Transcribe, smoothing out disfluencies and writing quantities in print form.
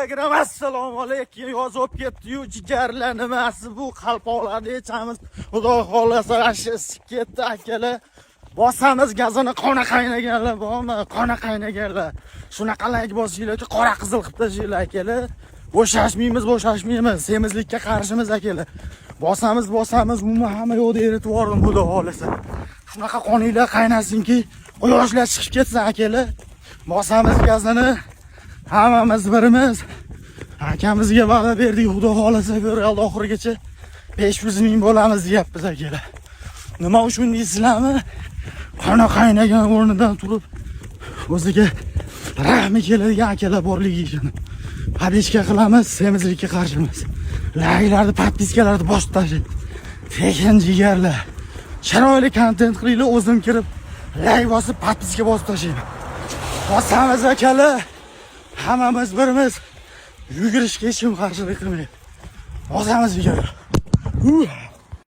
Telegram assalomu alaykum yozib ketdi-yu, jigarlar, nimasi bu, qalpoqlarni yechamiz. Xudo xohlasa, shu isib ketdi, akalar. Bosamiz gazini, qoni qaynaganlar bormi? Qoni qaynaganlar. Shunaqa layk bosinglarki, qora qizil qilib tashlanglar, akalar. Bo'shashmaymiz, bo'shashmaymiz. Semizlikka qarshimiz, akalar. Bosamiz, bosamiz, umuman hamma yoqda eritib yubordim, xudo xohlasa. Shunaqa qoninglar qaynasinki, quyoshlar chiqib ketsin, akalar. Bosamiz gazini. Hammamiz birimiz. Akamizga va'da berdik, xudo xohlasa, fevral oxirigacha 500 ming bo'lamiz deyapmiz, akalar. Nima uchun deysizlarmi? Qoni qaynagan, o'rnidan turib o'ziga rahmi keladigan akalar borligi uchun. Подписка qilamiz, semizlikka qarshimiz. Layklarni, подписка larni bosib tashlaydi. Tekin, jigarlar. Chiroyli kontent qilinglar, o'zim kirib layk bosib, подписка bosib tashlayman. Bosamiz, akalar. Hammamiz birimiz. Yugurishga hech kim qarshilik qilmaydi. Bosamiz, jigarlar.